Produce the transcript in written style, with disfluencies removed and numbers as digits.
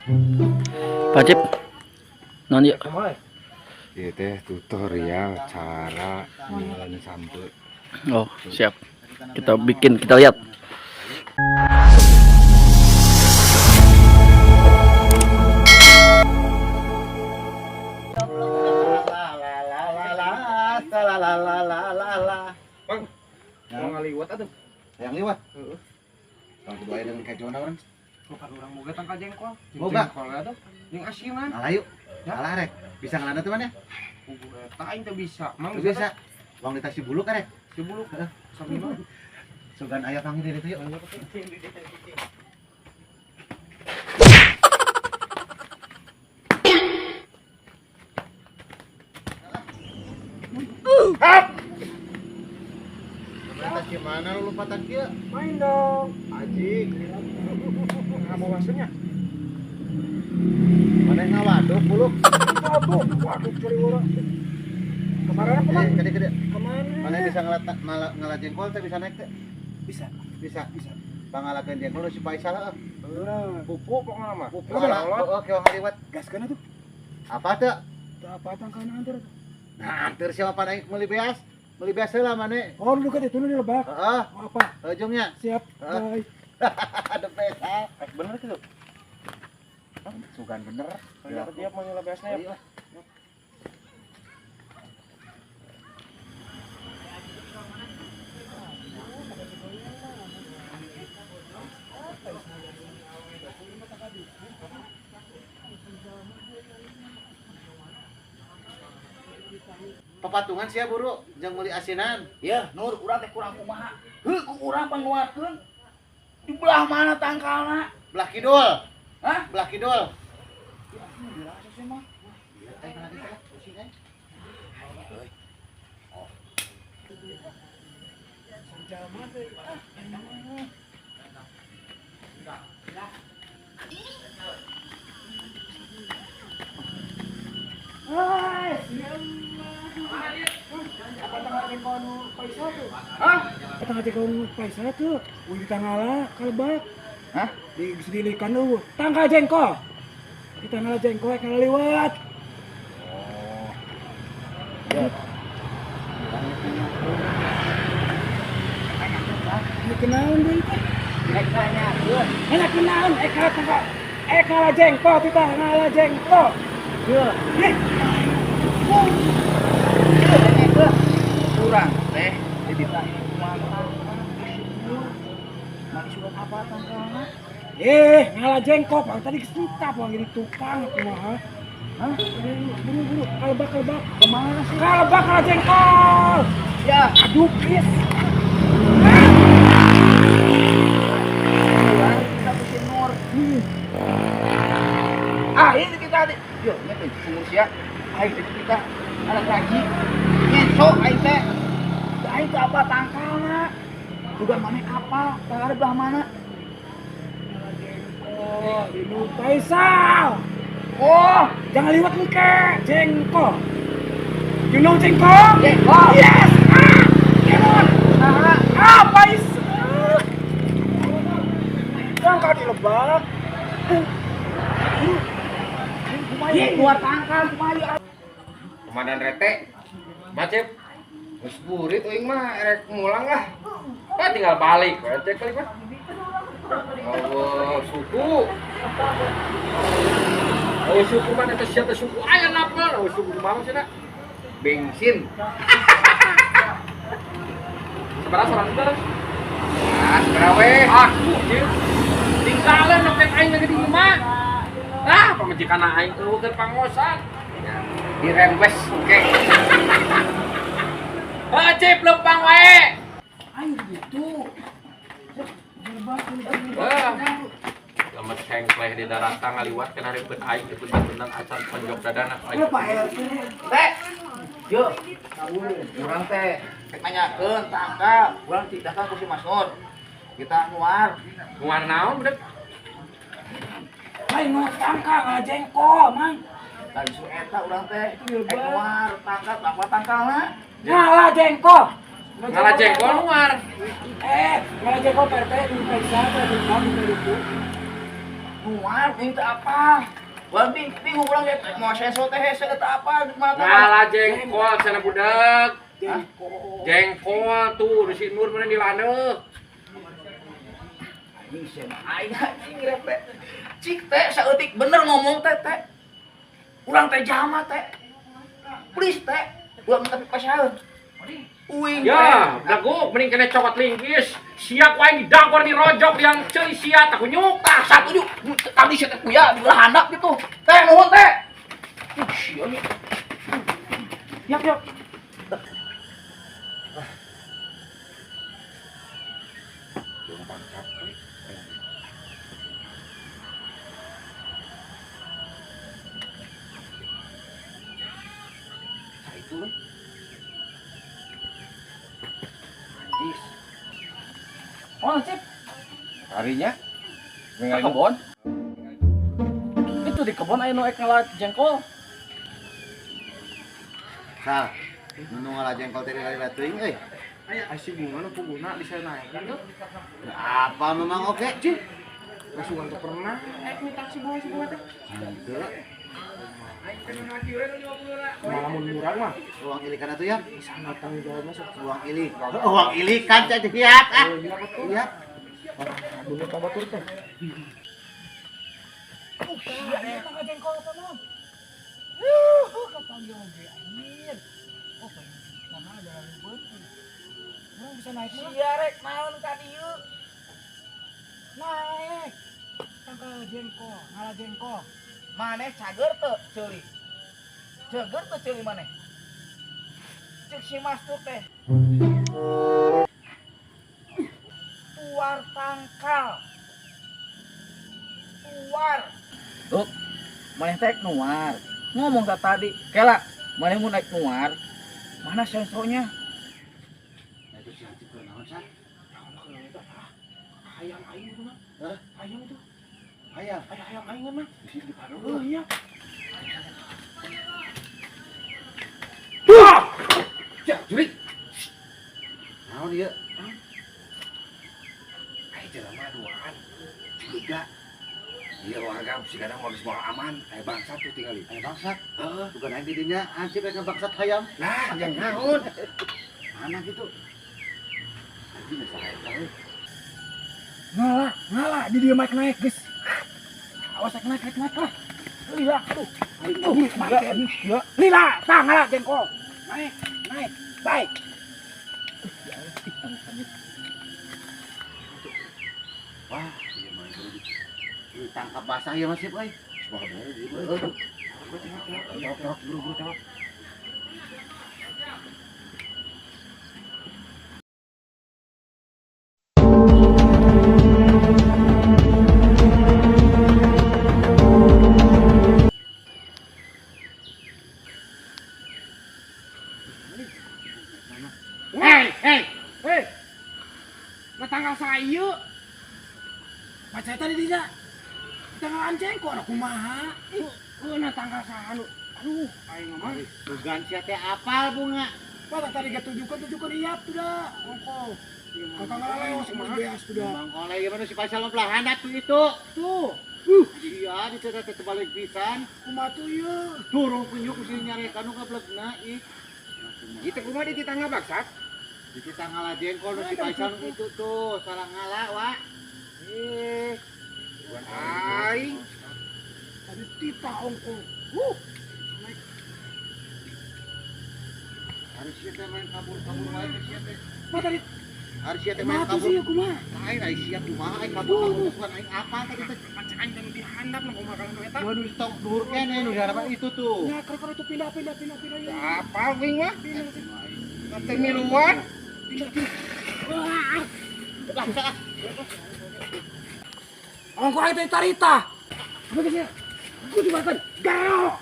Pak Cip, non yuk. Ieu teh tutorial cara ninggalan sampe. Oh, siap. Kita bikin, kita lihat. Bang, mau ngaliwat atuh. Yang liwat. Heeh. Bang kudu aya dengan kejona urang. Bukan urang boga tangkal jengkol. Boga. Jengkol atuh. Jeung asinan. Alah yuk. Ya. Alah rek. Bisa ngelanda tuh mana? Puguh eta aing teh bisa. Mang Teu bisa. Bang di taksi buluk rek. Si buluk. Heeh. Sami mah. Sugan aya panggil di ditu yuk. Hap. Gimana lu lompatan kieu? Main dong. Aji. Nggak mau masuknya. Mana yang ngawaduk buluk? Waduh, waduh curi urang. Kemarin apa, Bang? Eh, gede-gede. Kemana? Mana bisa ngelat ngalah jengkol teh bisa naik teh? Bisa. Bisa. Bisa. Pangalakeun jengkol si Faisal heuh. Pupuk pokoknya mah. Pupuk lah. Oh, oke ngaliwat. Gaskeun atuh. Apa teh? Teu apa tangkalna antur. Nah, anteur siapa pada meuli beas? Meuli beas heula mane. Oh, dulu kan itu nih lebak. Heeh, Oh, apa? ujungnya. Siap. Heeh. Baik. Ada beas. Bener gitu. Sugan bener. Ya, dia mau nyala beasnya ya. Papatungan sia buru jeung meuli asinan. Ya, Nur, urang teh kurang kumaha. Heuh, ku urang panguatkeun. Di belah mana tangkalna? Belah kidul. Hah? Belah kidul. Ya, dirasa sih mah. Eh, lagi teh, pusing eh. Apa tanggal jengkol nu Faisal tuh? Hah? Apa tanggal jengkol nu Faisal tuh? Wih di tanggal kalebak. Hah? Di sedilikan eueuh. Tanggal jengkol. Di tanggal jengkol rek ngaliwat. Oh. Ya. Ini kenaon deui teh? Rek nanyakeun. Enak kenaon eh kalah tanggal. Eh kalah jengkol di tanggal jengkol. Yeuh, Ih, yeuh, urang teh dititah kumaha tangkalna. Mani surat apa tangkalna? Eh, ngalah jengkol bang tadi kesita bang jadi tukang kumaha. Hah? Buru buru kalebak kalebak. Kemana sih? Kalebak kalah jengkol. Ya, Aduh, please. urang kita ku si Nur. Ah, ini kita tadi. Yo, nyetin sumur sia. Aing teh kita anak lagi. Nyeso aing teh. Aing teh apa tangkalna? Juga maneh apa? Tangkalna belah mana? Oh, di Faisal. Oh, Jangan liwat engke, jengkol. You know jengkol? Jengkol. Yes. Ah, come on. Nah, Ah, Faisal. Tangkal di lebak. kumaha keluar tangkal kumaha Komandan Rete. Macet, Geus burit euing mah erek mulang lah. ah tinggal balik, cek kali mah. Oh, suku. Oh, suku mana teh sia teh suku aya napal, oh suku kumaha maksudna? Bensin. Sabaraha sorang beres? Ah, segera we. Aku jeung tinggalan nepen aing lagi di imah. Ah, pamajikan aing eueuh keur pangosan. Dirembes oke. Heuh, Cip lempang wae. Ayo gitu. Heuh. Lemet cengkleh di daratan ngaliwat kana ribet aing teh bener-bener acan ponjok dadana aing. Pak RT. Teh. Yo. Urang teh rek nanyakeun tangkal, urang dititahkan ku si Mas Nur. Kita nuar. Nguar naon budak? Ayo nu tangkal ngalah jengkol, Mang. Tadi su eta urang teh Itu rek nuar tangkal apa tangkalna? Ngalah jengkol. Ngalah jengkol nuar. Eh, ngalah jengkol Pak RT di Faisal, di Bang, di itu. Nuar ini teh apa? Wah bingung urang ge mau senso teh hese eta apa mana? Ngalah jengkol cenah budak. Jengkol tuh si Nur mana di laneuh. Anjing sia aing anjing rep teh. Cik teh saeutik bener ngomong teh teh. Urang teh jama teh. Please teh, ulah minta pasaeun. Uing ya, dagu mending kena cokot linggis. Sia ku aing didagor dirojok yang ceuli sia tak kunyuk. Tah satuju tadi sia teh kuya di belah handap gitu. Teh nuhun teh. Sia nih. Yap yap. Oh, Cip. Harinya? Ke kebon. Itu di kebon aya nu ek ngala jengkol. Sal, nu ngala jengkol teh dari teuing euy. Ai si bunga nu puguna bisa naekan tuh. Apa memang oke, Cip? Langsung teu pernah naik minta si bunga teh. Henteu. Malamun murah mah. Uang ilikan atuh ya? Sana tanggung jawabnya sok. Uang ilik. Uang ilikan cah lihat ah. Iya. Bener tambah tur teh. Iya, tangga jengkol apa mah? Kapanggil oge anjir. Oh, mana ada ribet. Urang bisa naik mah. Sia rek naon ka dieu? Naik. Tangga jengkol, ngala jengkol. Maneh cager teu ceuli? Cager teu ceuli maneh? Cek si Mastur teh. Tuar tangkal. Tuar. Tuh, maneh teh nuar. Ngomong tak tadi, kela, maneh mau naik nuar. Mana sensonya? Nah, itu si Hansip naon sah? Hayam aing itu mah. Hah? Hayam itu. Hayam. Hayam aing mah. Di paru. Oh iya. Ya, jurik. Naon ieu? Ai jelema duaan. Curiga. Ieu warga sigana mau geus moal aman, aya bangsat tuh tingali. Aya bangsat. Heeh. Bukan aing di dinya, Hansip rek bangsat hayam. Nah, yang naon? Mana gitu? Anjing geus sae euy. Ngalah, ngalah di dieu naik naik geus. Awas naik naik naik lah. Lila, aduh. Aduh, mati. Lila, tah ngalah jengkol. Naik, naik. Baik. Wah, ieu mah ditangkap basah ieu mah sip euy. Semoga bener ieu. Heeh. Buru-buru tewak. Hei, hei, hei. Tanggal sayu. Baca tadi dia. Tanggal jengkol anu kumaha? Heuh, na tanggal saanu. Aduh, aing mah. Sugan sia teh apal bunga. Mata tadi ge tujukeun iap tuh dah. Ongko. Ka tanggal leos mah beas tuh dah. Mang oleh ieu mah si Faisal mah belah handap tuh itu. Tuh. Iya, di teh teh balik pisan. Kumaha tuh ieu? Turun kunyuk mesti nyarekan nu gablegna ih. Ieu teh kumaha di tangga bangsat? Di tanggal jengkol nu si Faisal itu tuh, salah ngala, Wak. Eh. Aing. Tadi tita ongko. Harus sia teh main kabur-kabur wae sia teh. Mah tadi Harus sia teh main mah tuh kabur. sih kumaha? Aing ai sia kumaha aing kabur-kabur bukan aing apa tadi teh. Aing teh di handap nu kumaha kalau eta. Waduh, di tong dhuwur keneh nu di hadapan itu tuh. Ya kalau itu pindah pindah pindah pindah ya. Apa wing mah? Teh miluan. Pindah pindah. Wah. Ongko aing teh tarita. Apa geus ya? Gua dimakan. Garo.